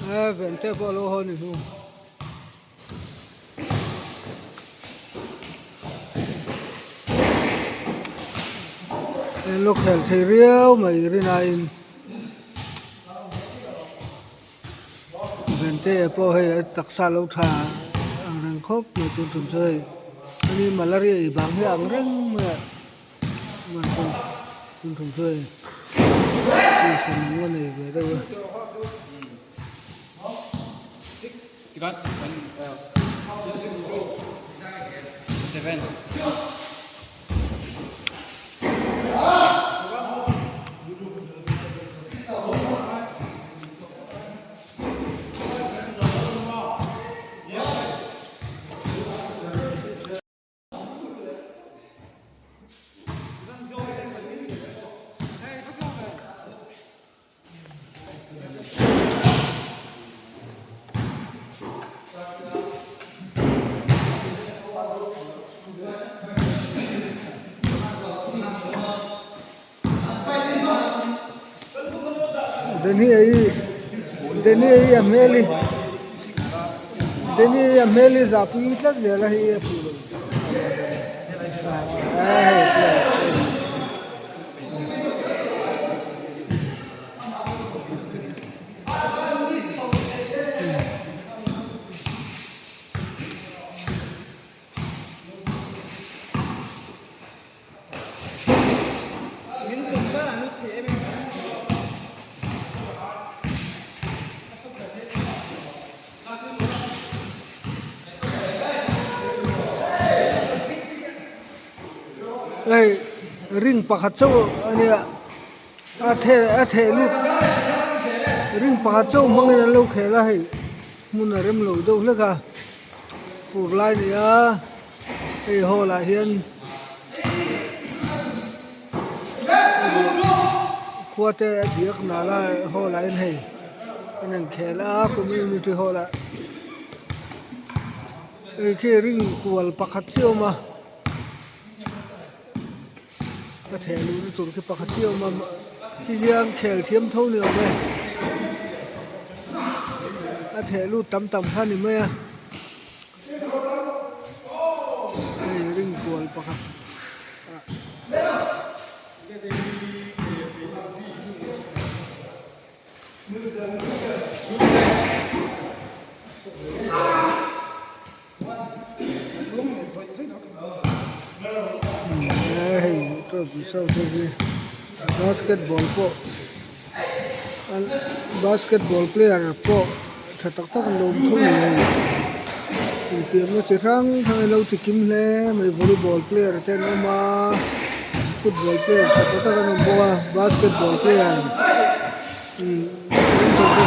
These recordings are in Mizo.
E vente pawh a lo haw ni hnu. En lo khel thei riau mai rinaiin vente pawh hei a taksa lo tha ang reng khawp mai tun tum chu hei ani malaria ei vang hi a ang reng mai a tun tum chu hei a nei ve deuh a. Deni ei Deni ei a hmel hi Deni ei a hmel hi zahpui tlat zel a hei a fuh lo a hei Hei ring pakhat chauh a nia a the a theh lut ring pakhat chauh hmangin an lo khel a hei hmun a rem lo deuh hlek a fur lai a ni a hei hall ah hian khua te a diak nal a hall ah hian hei an inkhel a community hall ah hei khi ring kual pakhat hi a awm a. Ka theh luh na tur khi pakhat hi a awm a ti hian khel thiam tho ni awm e a theh lut tam tam kha a ni mai a hei ring kual pakhat ah. Hei basketball pawh basketball player pawh tha tak tak an lo awm thung a ni hei infiamna chi hrang hrang an lo ti kim hle mai volleyball player te an awm a football player tha tak tak an awm bawk a basketball player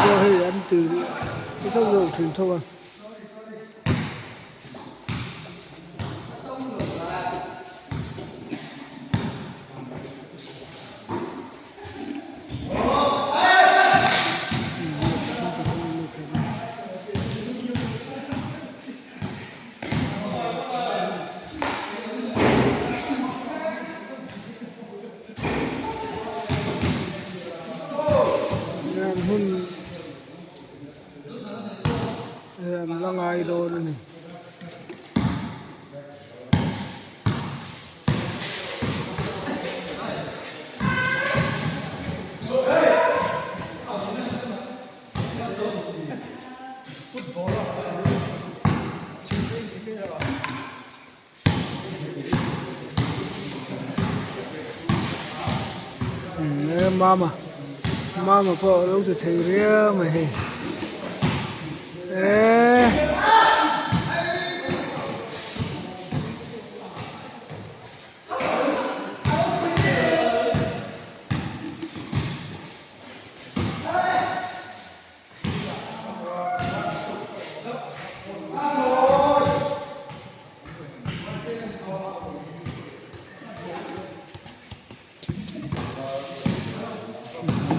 pawh hei an ti zauh zauh thin tho a. Hmun Hei an la ngai dawn a ni. Mama mama pawh a lo ti thei riau mai hei eee.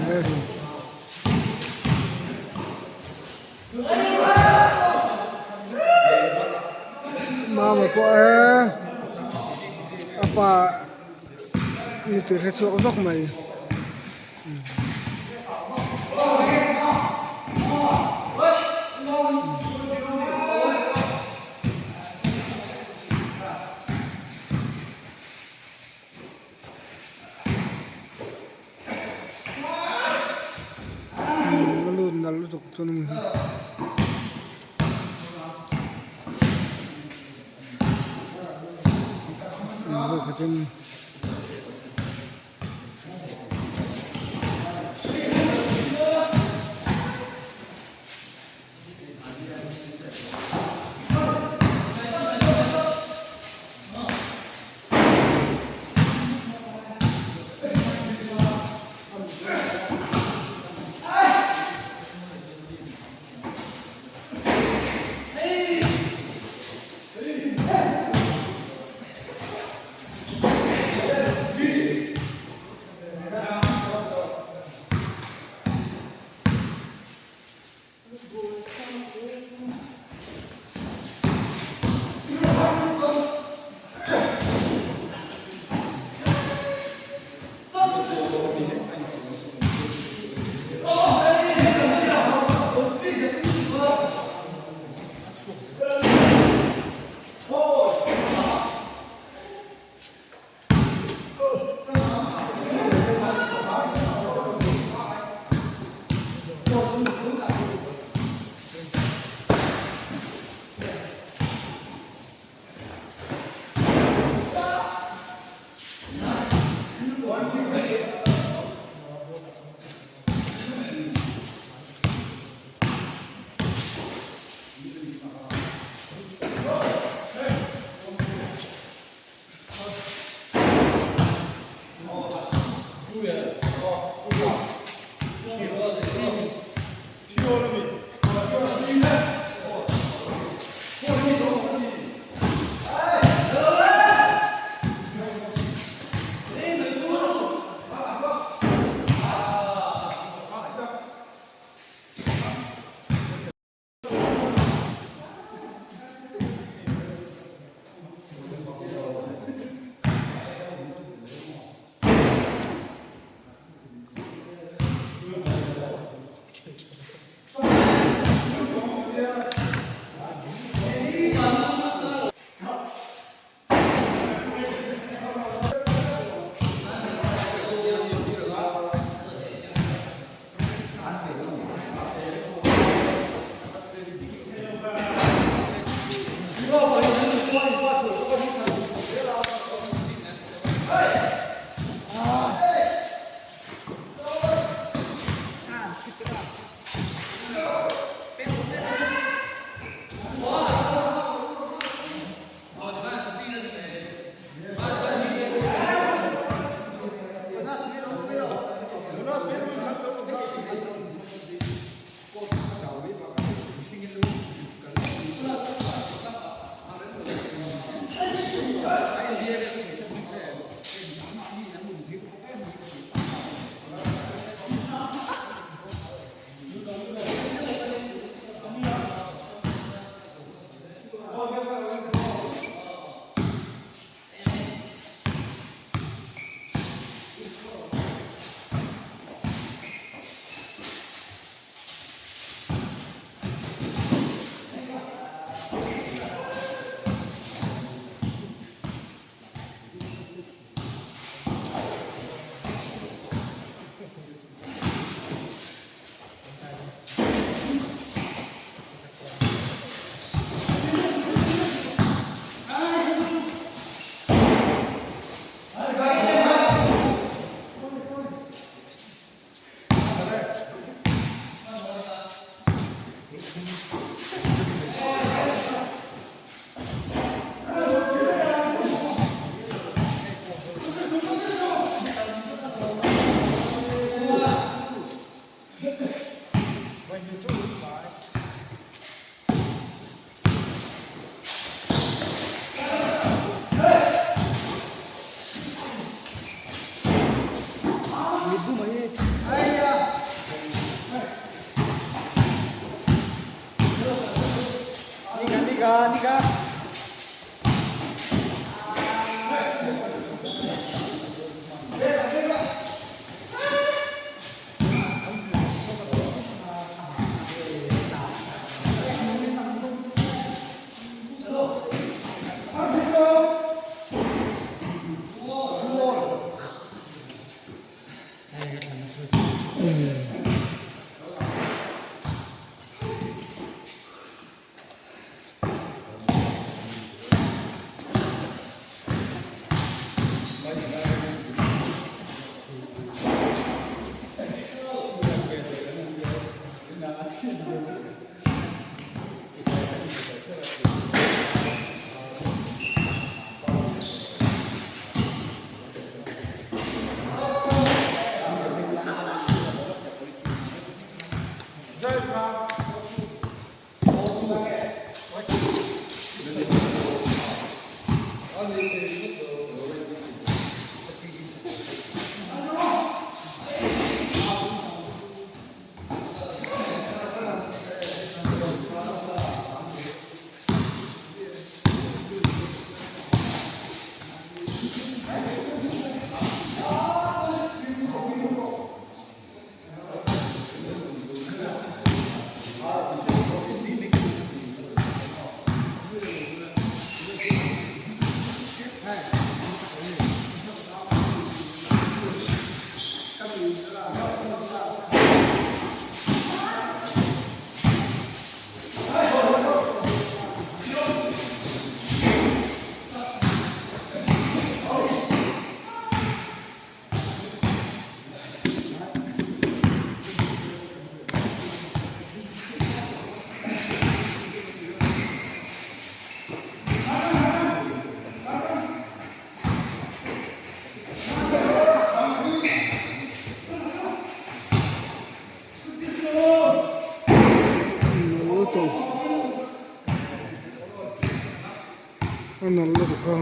mai a ni. Mama pawh e a pa ni tih hre chhuak zawk mai. A lut nalh lutuk chuan a ni hi. A nalh lutuk a.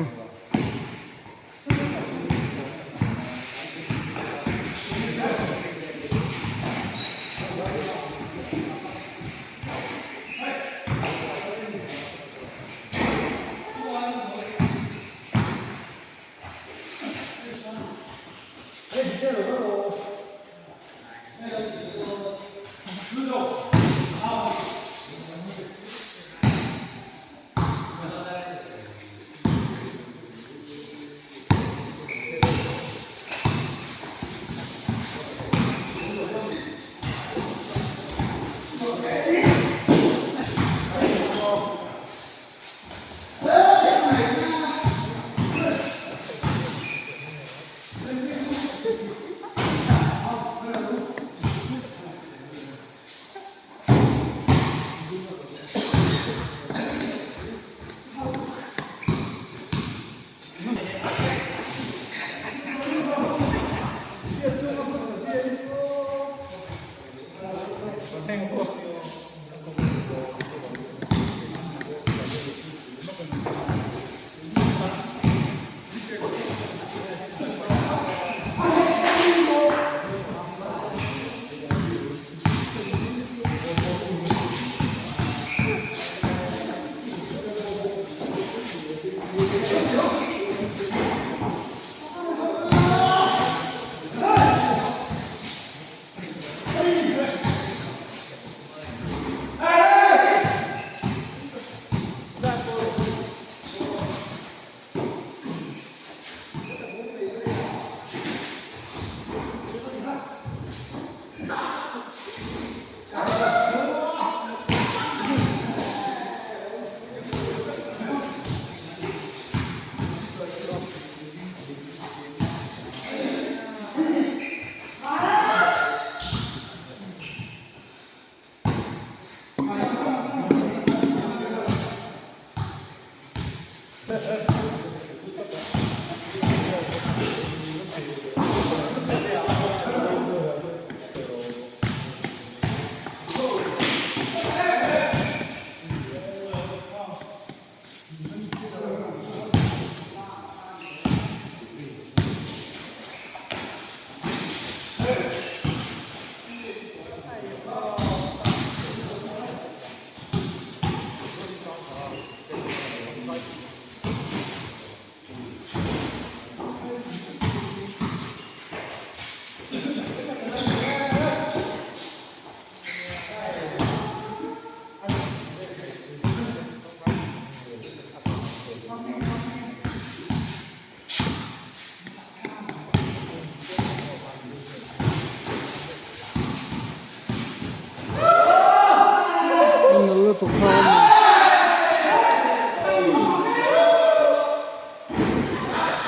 A nalh lutuk kha a ni.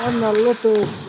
A nalh lutuk.